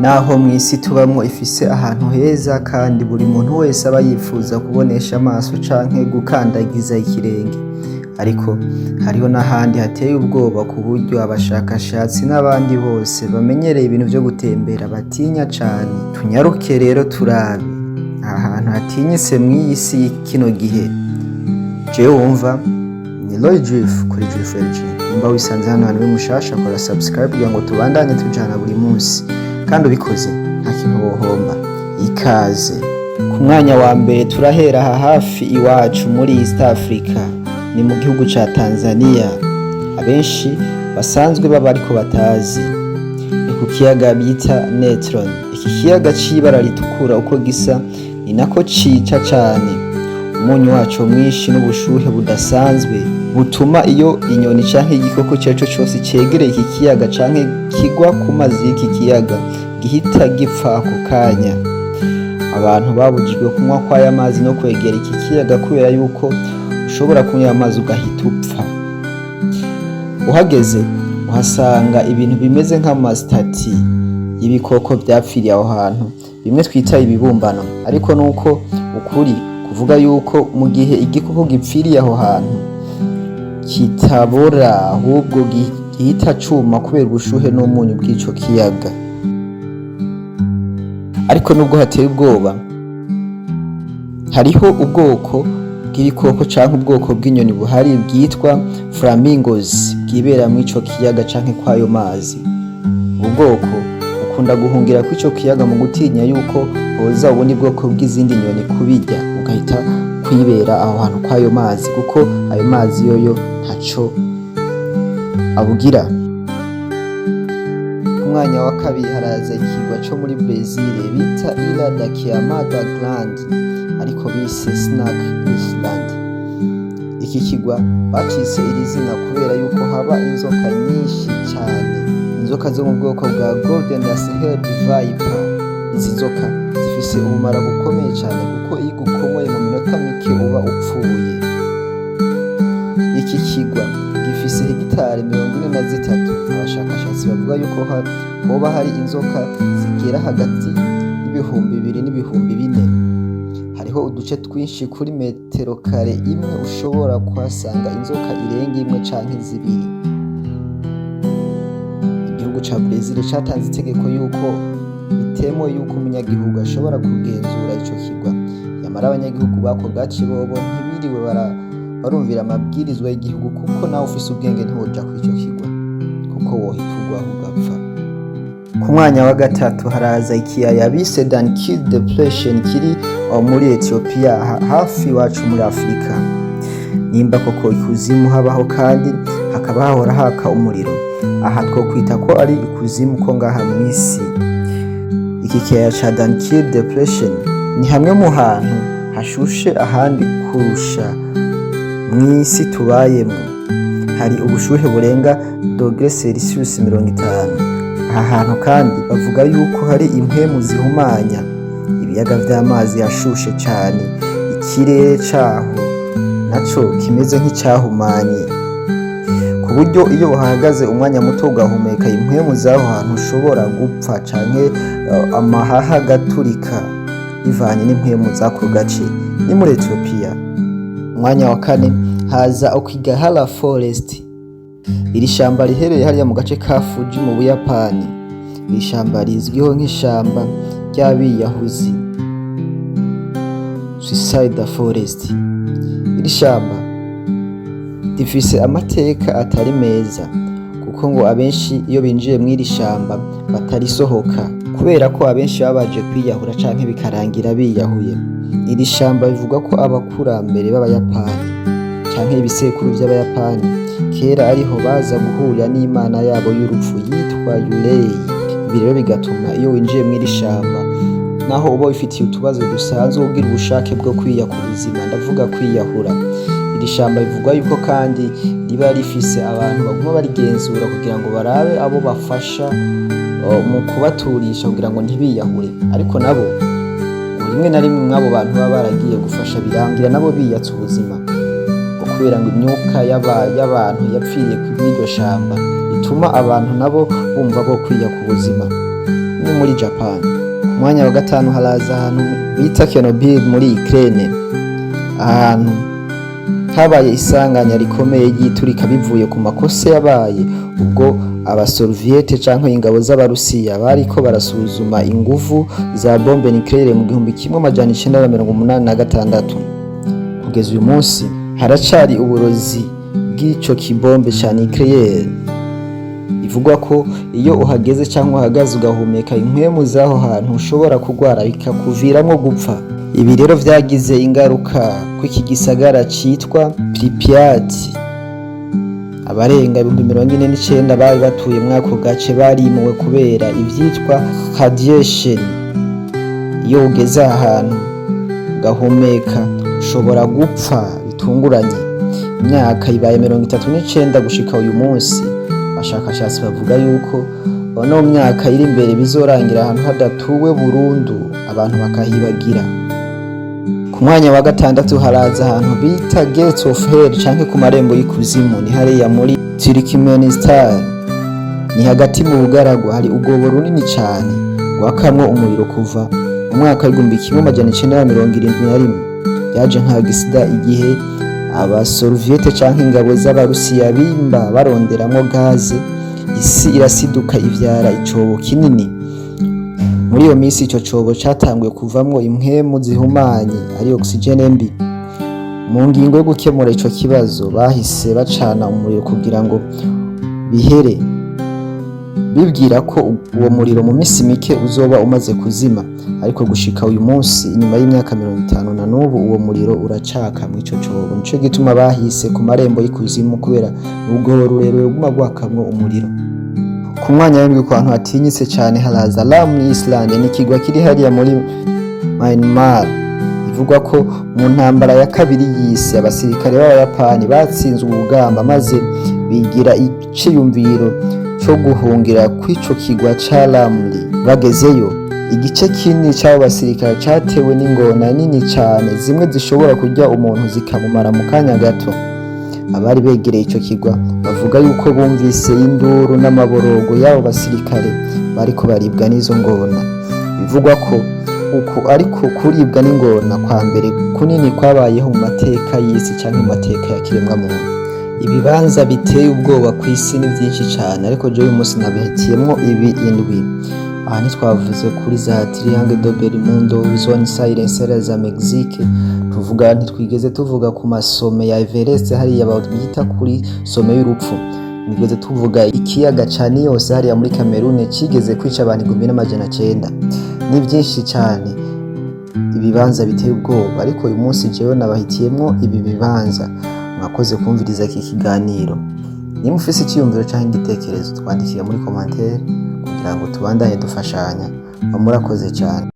Naho mw'isi tubamwo ifise ahantu heza kandi buri muntu wese aba yifuza kubonesha amaso canke gukandagiza ikirenge, ariko hariho n'ahandi hateye ubwoba ku buryo abashakashatsi n'abandi bose bamenyereye ibintu vyo gutembera batinya cane. Tunyaruke rero turabe aha hantu hatinyitse mw'iyi si kino gihe. Jewe wumva ni Roy Drift kuri Drift LG. Nimba wisanze hano hantu uri mushasha, kora subscribe kugira ngo tubandanye tujana buri munsi, kandi ubikoze nta kintu wohomba. Ikaze. Ku mwanya wa mbere turahera aha hafi iwacu muri East Africa, ni mu gihugu ca Tanzania. Abenshi basanzwe baba ariko batazi ni ku kiyaga bita Natron. Iki kiyaga c'ibara ritukura, uko gisa ni nako cica cane. Umunyu waco mwinshi n'ubushuhe budasanzwe butuma iyo inyoni canke igikoko ico cose cegereye iki kiyaga canke kigwa ku mazi y'iki kiyaga gihita gipfa ako kanya. Abantu babujijwe kunywa kw'aya mazi no kwegera iki kiyaga kubera yuko ushobora kunywa amazi ugahita upfa. Uhageze uhasanga ibintu bimeze nk'ama statues y'ibikoko vyapfiriye aho hantu, bimwe twita ibibumbano, ariko nuko ukuri kuvuga yuko mu gihe igikoko gipfiriye aho hantu kitabora, ahubwo gihita cuma kubera ubushuhe n'umunyu bw'ico kiyaga. Ariko nubwo hateye ubwoba, hariho ubwoko bw'ibikoko canke ubwoko bw'inyoni buhari bwitwa flamingos bwibera mw'ico kiyaga canke kwayo mazi. Ubu bwoko bukunda guhungira kw'ico kiyaga mu gutinya yuko hoza ubundi bwoko bw'izindi nyoni kubirya, ugahita kwibera aho hantu kwayo mazi, kuko ayo mazi yoyo ntaco abugira. Ku mwanya wa kabiri haraza ikirwa co muri Brezil bita Ilha da Queimada Grande, ariko bise Snake Island. Iki kirwa bacise iri zina kubera yuko haba inzoka nyinshi cane, inzoka zo mu bwoko bwa Golden Head Viper. Izi nzoka zifise ubumara bukomeye cane, kuko iyo igukomoye mu minota mike uba upfuye. Iki kirwa gifise hegitari 43. Abashakashatsi bavuga yuko hoba hari inzoka zigera hagati y'2000 n'4000. Hariho uduce twinshi, kuri metero kare imwe ushobora kuhasanga inzoka irenga imwe canke zibiri. Igihugu ca Brezil catanze itegeko yuko bitemewe yuko umunyagihugu ashobora kugenzura ico kirwa. Yamara abanyagihugu b'ako gace bobo ntibiriwe barumvira amabwirizwa y'igihugu, kuko nawe ufise ubwenge ntiwoja kw'ico kirwa, kuko wohita ugwaho ugapfa. Ku mwanya wa gatatu haraza ikiyaya bise Danakil Depression kiri muri Ethiopia, hafi iwacu muri Afurika. Nimba koko ikuzimu habaho kandi hakaba hahora haka umuriro, aha twokwita ko ari ikuzimu ko ngaha mw'isi. Iki kiyaya ca Danakil Depression ni hamwe mu hantu hashushe ahandi kurusha mw'isi tubayemwo. Hari ubushuhe burenga dogere Celsius 50. Aha hantu kandi bavuga yuko hari impwemu zihumanya, ibiyaga vy'amazi yashushe cane, ikirere caho naco kimeze nk'icahumanye, ku buryo iyo uhahagaze umwanya muto ugahumeka impwemu z'aho hantu ushobora gupfa canke amahaha agaturika bivanye n'impwemu z'ako gace. Ni muri Ethiopia. Umwanya wa kane haza Aokigahara Forest. Iri shamba riherereye hariya mu gace ka Fuji mu Buyapani. Iri shamba rizwiho nk'ishamba ry'abiyahuzi, Suicide Forest. Iri shamba rifise amateka atari meza, kuko ngo abenshi iyo binjiye mw'iri shamba batarisohoka, kubera ko abenshi baba baje kwiyahura canke bikarangira biyahuye. Iri shamba bivugwa ko abakurambere b'Abayapani canke ibisekuru vy'Abayapani kera ariho baza guhurira n'imana yabo y'urupfu yitwa Yurei. Ibi rero bigatuma iyo winjiye mw'iri shamba, naho uba wifitiye utubazo dusanzwe, ugira ubushake bwo kwiyaka ubuzima, ndavuga kwiyahura. Iri shamba bivugwa yuko kandi riba rifise abantu baguma barigenzura kugira ngo barabe abo bafasha mu kubaturisha kugira ngo ntibiyahure, ariko nabo ngo rimwe na rimwe mw'abo bantu baba baragiye gufasha birangira nabo biyatse ubuzima, ngo kubera ngo imyuka y'abantu yapfiriye mw'iryo shamba ituma abantu nabo bumva bo kwiyaka ubuzima. Ni muri Japan. Ku mwanya wa gatanu haraza ahantu bita Chernobyl muri Ukraine. Ahantu habaye isanganya rikomeye ry'iturika bivuye ku makosa yabaye ubwo abasoviete canke ingabo z'Abarusiya bariko barasuzuma inguvu za bombe nucléaire mu 1986. Kugeza uyu munsi haracari uburozi bw'ico kibombe ca nucléaire. Bivugwa ko iyo uhageze cyangwa uhagaze ugahumeka impwemu z'aho hantu, ushobora kurwara bikakuviramwo gupfa. Ibi rero vyagize ingaruka ko iki gisagara citwa Pripyat, abarenga 49,000 bari batuye muri ako gace barimuwe kubera ivyitwa radiation. Iyo ugeze ahantu ugahumeka ushobora gupfa bitunguranye. Imyaka ibaye 39 gushika uyu munsi. Abashakashatsi bavuga yuko no mu myaka iri imbere bizorangira ahantu hadatuwe burundu, abantu bakahibagira. Ku mwanya wa gatandatu haraza ahantu bita Gates of Hell canke ku marembo y'ikuzimu. Ni hariya muri Turkmenistan, ni hagati mu bugaragwa. Hari urwobo runini cane rwakamwo umuriro kuva mu mwaka w'1971. Byaje nka gisida igihe abasoviete canke ingabo z'Abarusiya bimba baronderamwo gaze, isi irasiduka ivyara icobo kinini. Muri iyo minsi ico cobo catanguye kuvamwo impwemu zihumanye, ari oxygène mbi. Mu ngingo yo gukemura ico kibazo, bahise bacana umuriro kugira ngo bihere, bibwira ko uwo muriro mu minsi mike uzoba umaze kuzima. Ariko gushika uyu munsi, inyuma y'imyaka 50, na n'ubu uwo muriro uracaka mw'ico cobo. Nico gituma bahise ku marembo y'ikuzimu, kubera urwobo rurerure ruguma rwakamwo umuriro. Ku mwanya w'indwi, ku hantu hatinyitse cane, haraza Ram Island. Ni ikigwa kiri hariya muri Myanmar. Bivugwa ko mu ntambara ya kabiri y'isi abasirikare b'Abayapani batsinzwe urugamba, maze bigira iciyumviro co guhungira kw'ico kigwa ca Ramli. Bagezeyo, igice kinini c'abo basirikare catewe n'ingona nini cane, zimwe zishobora kurya umuntu zikamumara mu kanya gato. Abari begereye ico kigwa bavuga yuko bumvise induru n'amaborogo y'abo basirikare bariko baribwa n'izo ngona. Bivugwa ko uku ariko kuribwa n'ingona kwa mbere kunini kwabayeho mu mateka y'isi canke mu mateka ya kiremwamuntu. Ibibanza biteye ubwoba ku isi ni vyinshi cane, ariko jewe uyu munsi nabihitiyemwo ibi indwi. Aha ntitwavuze kuri za Triangle de Bermuda, Zone Silence hariya za Mexique, tuvuga ntitwigeze tuvuga ku ma sommet ya Everest hariya bita kuri sommet y'urupfu, ntigeze tuvuga ikiyaga ca Nyos hariya muri Cameroon cigeze kwica abantu 1900. Ni vyinshi cane ibibanza biteye ubwoba, ariko uyu munsi jewe nabahitiyemwo ibi bibanza. Mwakoze kumviriza iki kiganiro. Niba ufise iciyumviro canke igitekerezo, twandikire muri commentaire kugira ngo tubandanye dufashanya. Murakoze cane.